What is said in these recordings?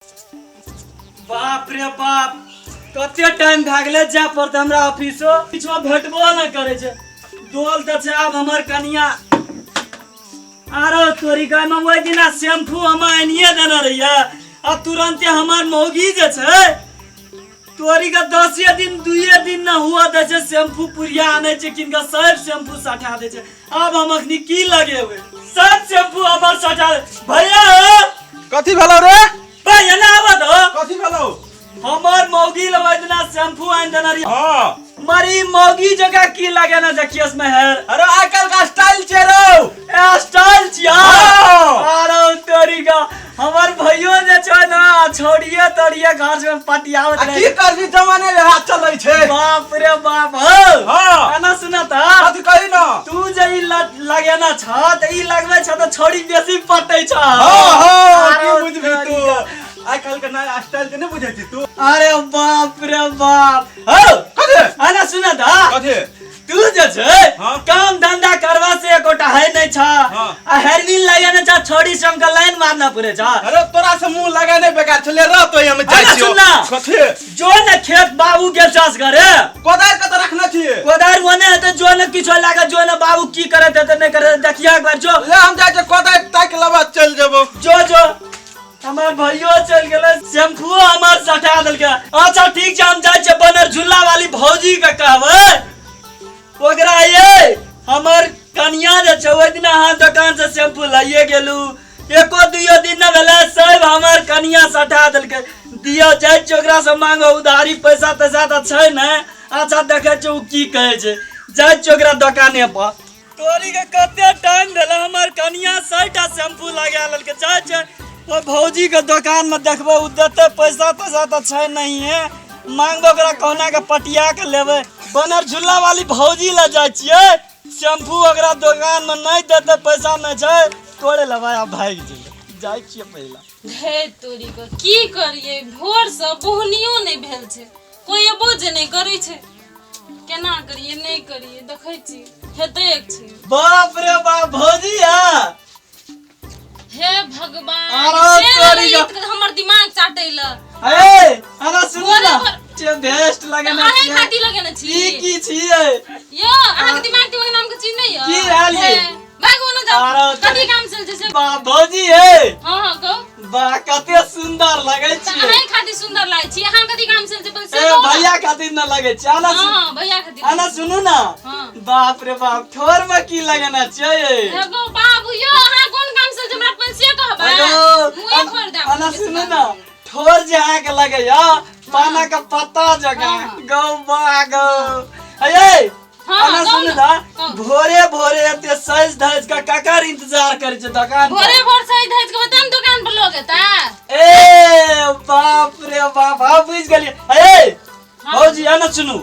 बाप रे बाप, कते टाइम भए गेलै, जाय पड़तै हमरा ऑफिसो। किछो भेटबो नहि करै छै। डोल तऽ छै आब हमर कनिया। आरो तोरी गायमे ओहि दिना शैम्पू हम आनिए देने रहियै आ तुरन्ते हमर मौगी जे छै तोरी के 10 दिन 2 दिन न हुआ दै छै, शैम्पू पुरिया आनै छै किनका, सब शैम्पू सठा दै छै। आब हम अखनी की लगेबै? सब शैम्पू हमर सठा। भैया! कथी भेलौ रे? भैया ना आबत हो। कथी भेलौ? हमर मौगी लग ओहि दिना शैम्पू आनि देने रहियै। हाँ। मरी मौगी जगह की लगेने छै केस में हेर? अरे आइ काल्हि का स्टाइल छै रौ। ए स्टाइल छिया। हाँ। अरे तोरी का हमर भैयो जे छै ना छोड़िए तोड़िए घर से पटियावत आ रहे। की करबी, जमाने वएह चलै छै। बाप रे बाप हो। हाँ। एना सुना त। कथी कही न। तू जे ई लगेना छ त ई लगबै छ त छोड़ी बेसी पटै छ। हाँ हाँ, की अरे बुझबी तू? तोरी का। आइ काल्हि के नया स्टाइल के नहि बुझै छी तू। अरे बाप रे बाप हो। कथी? एना सुना त। कथी? तू जे छै हाँ। काम धंधा करवा से एकोटा है नहीं छ। हाँ। आ हेरविन लगेने छ, छोड़ी संग के लाइन मारना पड़े छ। अरे तोरा से मुंह लगा नहीं बेकार छले रह तो हम जाइ अरे छियौ। सुन ना। कथी? जो न खेत बाबू के चास करे। कोदारि कतऽ रखने छी? कोदारि ओने हेतै। जो न किछो लागे, जो न बाबू की करत हेतै नहीं करत, देखिया एक बार जो। ले हम जाइ छियै कोदारि ताकि लेबा, चलि जेबौ। जो जो, हमर भैयो चलि गेलै, शैम्पूओ हमर सटा देलकै। अच्छा ठीक छै, हम जाइ छियै बनर झूला वाली भौजी के कहबै ओकरा। ये हमर कनिया जे छै ओहि दिना अहाँ दोकान से शैम्पू लइए गेलू, एको दुइयो दिन न भेलै, सब हमर कनिया सटा देलकै। दियौ, जाइ छियै ओकरा से मांगो उधारी, पैसा तैसा तऽ छै ने। अच्छा देखै छियै ओ की कहै छै। जाइ छियै ओकरा दोकाने पर। तोरी के कते टाइम भेलै, हमर कनिया 100 टा शैम्पू लगा लेलकै। जाइ छै ओहि भौजी के दोकान में, देखबै ओ देतै। पैसा तैसा तऽ छै नहीं है, मांगबो ओकरा, कहुना के पटिया के लेबै। बनर झूला वाली भौजी लए जाइ छियै। शैम्पू ओकरा दोकान में नहीं देतै, पैसा नहि छै, तोड़े लेबै आ भागि जेबै। जाइ छियै पहिला। हे तोरी के, की करियै? भोरसँ बोहनियो नहि भेल छै, कोइ एबो जे नहि करै छै। केना करियै नहि करियै, देखै छी हेतै एक छी। बाप रे बाप, भौजी है। हे भगवान! आरो से तोरी लगै तऽ हमर दिमाग चाटै लए। ए अना सुनू ना। बोले। जे बेस्ट लगे ना। अहीं खातिर लगेने छी। की की छियै? यो अहाँके दिमाग तिमाग नाम के चीज नहि यऽ। की भेल ये? हे, भागू ने जाउ। आरो कथी काम चल छै से? बा भौजी हे। हाँ हाँ, कहू। बा कते सुंदर लगै तऽ छियै। अहीं खातिर सुंदर लागै छी। अहाँ कथी काम चल छै पहिले से ए कहू ने। भैया खातिर न लगै छै। आना हाँ हाँ, भैया खातिर। आना सुनू ना। हाँ। बाप रे बाप, ठोर में की लगेना छियै? एगो बाबू यो, अहाँ कोन काम से हमरा पहिले से कहबै? एगो मुँहे फोड़ देब। आना सुनू ना, ठोर जे अहाँके लगैया पाना के पत्ता जकाँ। हाँ। गौ बा गौ अये। हाँ, आना गौ सुनू ना, ना। गौ। भोरे भोरे एते सज धज के ककर इंतजार करै छै दोकान पर? भोरे भोर सही धज के बताम दुकान पर लोग एता। ए बाप रे बाप, हाँ बुझि गेलियै। अये हाँ। भौजी, आना सुनू,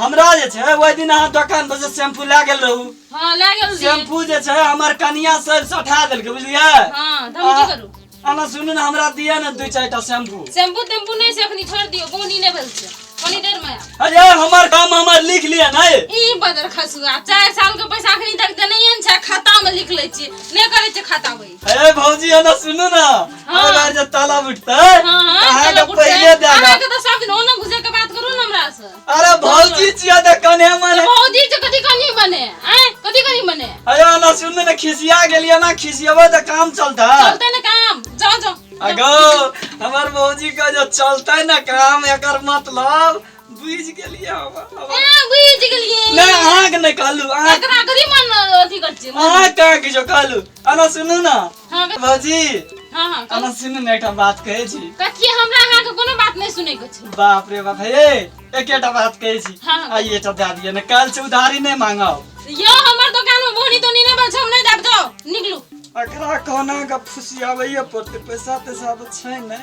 हमरा जे छै ओहि दिन अहाँ दोकान पर से शैम्पू लए गेल रहू। हाँ, लए गेल रहियै। शैम्पू जे छै हमर कनिया सब सठा देलकै, बुझलियै? हाँ, तऽ हम की करू? आना सुनू ने, हमरा दिअ ने दू चारिटा शैम्पू। शैम्पू तैम्पू नहि छै अखनी, छोड़ि दियौ, बोनी नहि भेल छै, कनी देर मे आयब। अरे हमर काम हमर लिख लिअ ने। ई बदर खसुआ 4 साल के पैसा अखनी तक देनैये ने छै, खाता में लिख लै छियै, नहि करै छै खाता वही। अरे भौजी, आना सुनू ना। हाँ। अरे बार जे ताला उठतै हाँ हाँ अहाँके चलो उठतै। पहिले दए देब। अहाँके तऽ सब दिन ओना घुसे के बात करू ने हमरा से। अरे भौजी छियै तऽ कने मने। भौजी जे कथी कनी बने आँय, कथी कनी बने? अरे आना सुनू ने, खिसिया गेलियै ना, खिसियेबै तऽ काम चलतै? चलते ने काम, जाओ जाओ। अगो हमर भौजी के जो चलतै ना काम, एकर मतलब बुझि गेलियै हम। ए बुझि गेलियै। नहि, अहाँके नहि कहलू, अहाँ एकरा कथी मन अथी कर छियै? अहाँ कहाँ किछो कहलू। आना सुनू ना। हाँ। भौजी। हाँ हाँ, कहू। आना सुनू ने, एकटा बात कहै छी। कथी? हमरा अहाँके कोनो बात नहि सुनै के छै। बाप रे बाप, हे एकेटा बात कहै छी। हाँ। आइ एकटा दए दिअ ने, काल्हि से उधारी नहि मांगब। यो हमर दुकान में बोनी तोनी नहि बल छै, हम नहि देब, जाओ निकलू। एकरा कोना के फुसियाबैये पड़तै। पैसा तैसा तऽ छै ने,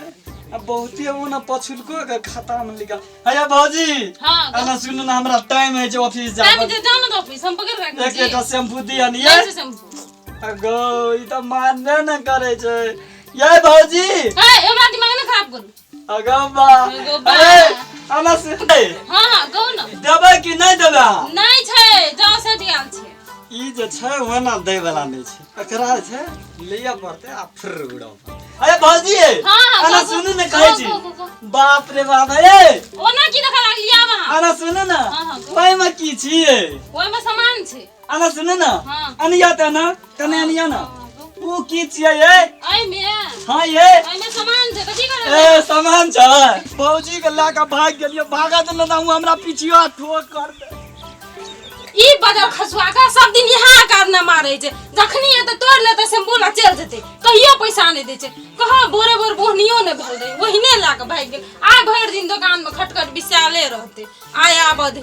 आ बहुते ओना पछुलको के खाता में लिखल। हैया भौजी। हाँ। आना सुनू ने, हमरा टाइम होइ छै ऑफिस टाइम जाबे। जे जाओ ने तऽ ऑफिस हम पकड़ राखै छी। एकेटा शैम्पू दिअ ने। नहि छै शैम्पू। गो ई तऽ मानबे ने करै छै यै भौजी। ए हमरा दिमाग ने खराब करू। अगो बा। अगो बा। ए आना सुन। हाँ हाँ, कहू ने। देबै कि नहि देबै अहाँ? नहि छै, जाओ से गेल छै। ई जे छै ओना दै वाला नहि छै, एकरा जे छै लिअ पड़तै आ फिर उड़ऽ पड़तै। अरे भौजी, हाँ, हाँ, अना कहू, सुनू ने, कहै छी। कहू, कहू, कहू। बाप रे बाप, ए ओना की देखऽ लागलियै आब अहाँ? अना सुनू ने। हाँ, हाँ, कहू। ओहिमे की छियै? ओहिमे सामान छै। अना सुनू ने। हाँ। अनिया तऽ ना कने अनिया ना। हाँ, कहू। ओ की छियै ये? एहिमे? हाँ ये। एहिमे सामान छै, कथी करबै? ए सामान छै। भौजी के लए कऽ भागि गेलियै, भागत ने तऽ हमरा पिछुआ ठोक करतै। ई बदल खसुआ के सब दिन यहाँ कारना मारे छै, जखनी एते तोड़ लेते शैम्पू ला चल जेते, कहियो पैसा नहीं दै छै। कहाँ बोरे बोर बोहनियो नहीं भेल रहे, ओहिने ला के भागि गेल। आइ भरि दिन दुकान में खटखट बिसाले रहते, आइ आबऽ दे।